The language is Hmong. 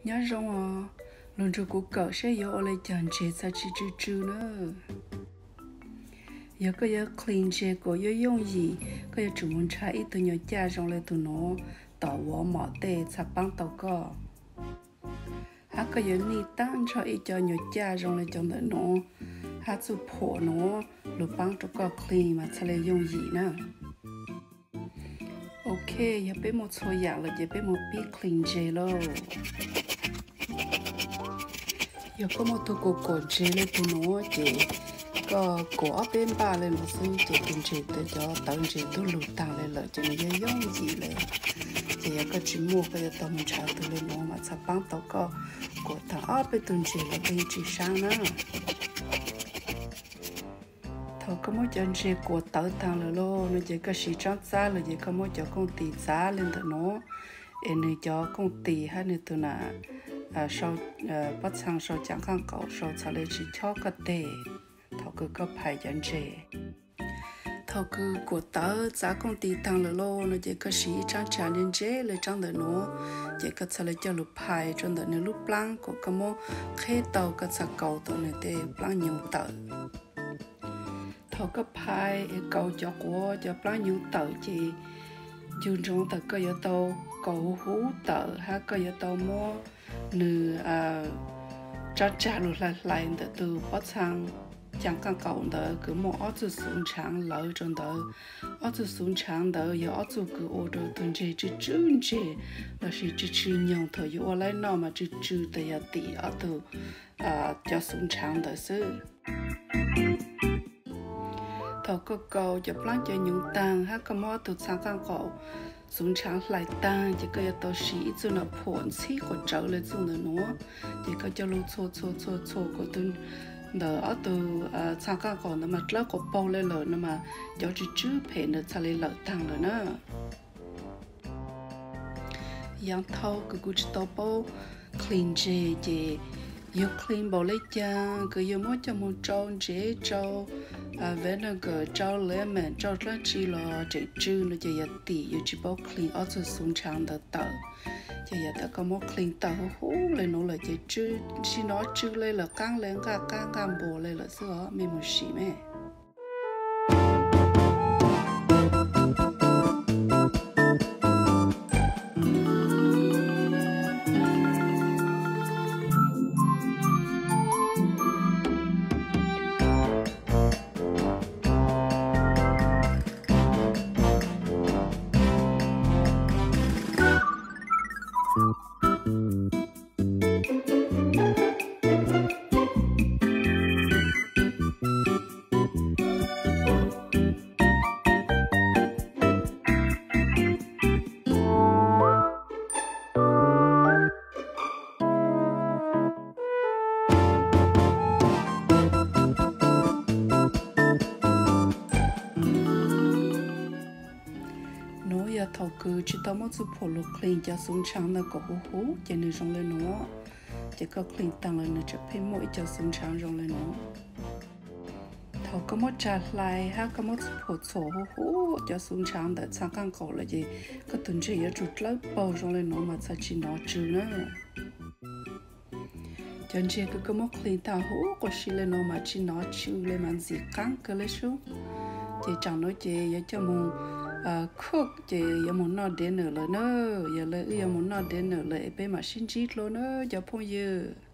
Nyob zoo os, lug nrug kuv kawm saib yuav ua le caag ntseg txhad tsi tsw tsw na. Yog koj yuav clean ntseg kuas yuav yooj yim, koj yuav tsum moog nrhav ib tug nyuas caj zoo le tug nuav tom Walmart tej txhad paab tau koj. Hab koj yuav nij taab nrho ib co nyuas caj zoo le cov ntawm nuav, hab txuj phuam nuav lug paab rua koj clean mas txhad le yooj yim na. Ok, yog peb muaj txhua yaam lawm ces peb moog pib clean ntseg lauj. Yog koj muaj tug kuam kuam ntseg le tug nuav ces koj kuam ob peb npaj le nuav xwb ces tug ntseg, cov tawv ntseg tub lug taag le lawm ces nwg yuav yooj yim le. Ces yog koj tsi muaj, koj yuav tau moog nrhav tug le nuav mas txhad paab tau koj kuam taag ob peb tug ntseg lawm koj yeej tsi saab na. Thaus koj muab cov ntseg kuam tawv taag lawm lauj no ces koj siv tsaab txab lawm ces koj muab cov kooj tis txav le ntawm nuav, es nwg cov kooj tis hab nwg tug na, pob txhaa sau caaj qaaj qaum sau txhad le tsi chob koj teg thaus kws koj phais cov ntseg. Thaus kws kuam tawv txav kooj tis taag lawm lauj no ces koj siv ib tsaab tsa ntseb ntseb le tsaab ntawm nuav, ces koj txhad le coj lug phais rua ntawm nwg lub plaab kuas koj muab qheb tau koj txhad kaus tau nwg tej plaab nyoog tawm. Thaus koj phais es kaus cov quav cov plaab nyoog tawm ces yug ntsoov tawm koj yuav tau kaus huv huv tawm hab koj yuav tau muab nwg tsaab tsag lug hlais hlais ntawm tug pob txhaa caaj qaaj qaum ntawd kws muaj ob txug xuv ntshaav lawv rua ntawd. Ob txug xuv ntshaav ntawd yog ob txug kws ua rua tug ntseg tsw tsw ntseg lossis tsw tsw nyoog, thaus yuav ua laib noj mas tsw tsw tas yog tim ob tug cov xuv ntshaav ntawd xwb. Thaus koj kaus cov plaab cov nyoog taag hab koj muab ob tug txhaa qaaj qaum xuv ntshaav hlais taag ces koj yuav tau siv ib txug no phuam ntxhib quas tsawv le txuj ntawm nuav, ces koj coj lug txhua txhua txhua txhua kuas tug ntawm ob tug txhaa qaaj qaum ntawd mas dlawb quas paug le lawm no mas cov tsw tsw phem ntawd txhad le lawm taag lawm na. Yaav thaus kws kuv tsi tau paub clean ntseg ces yug clean npaum le caag kws yug muab coj moog tsau ntsev, tsau vinegar, tsau lemon, tsau dlaab tsi los tseem tsw no ces yog tim yug tsi paub clean ob txug xuv ntshaav ntawd tawm. Ces yog tas koj muab clean tawm huv huv le nuav lawm ces tsw, tsi nov tsw le lawm, qaab le nqaj qaab nqaj npua le lawm xwb os, mej moog sim mej. Nuav yog thaus kws tsi tau muab txuj phuam lug clean cov xuv ntshaav ntawd kom huv huv ces nwg zoo le nuav. Ces koj clean taag lawm nwg tseem pheej muaj ib co xuv ntshaav zoo le nuav. Thaus koj muab tsa hlais hab koj muab txuj phuam txhuam huv huv cov xuv ntshaav ntawm txhaa qaaj qaum lawm ces koj tug ntseg yuav tsum dlawb paug zoo le nuav mas txhad tsi nov tsw na. Cov ntseg kws koj muab clean taag huv quas si le nuav mas tsi nov tsw le mas ntxim qaab kawg le sub. Ces tsaam nuav ces yuav coj moog cook ces yuav moog noj dinner lawm na. Yog le wb yuav moog noj dinner lawm es peb mam sib ntsib dlua na cov phooj ywg.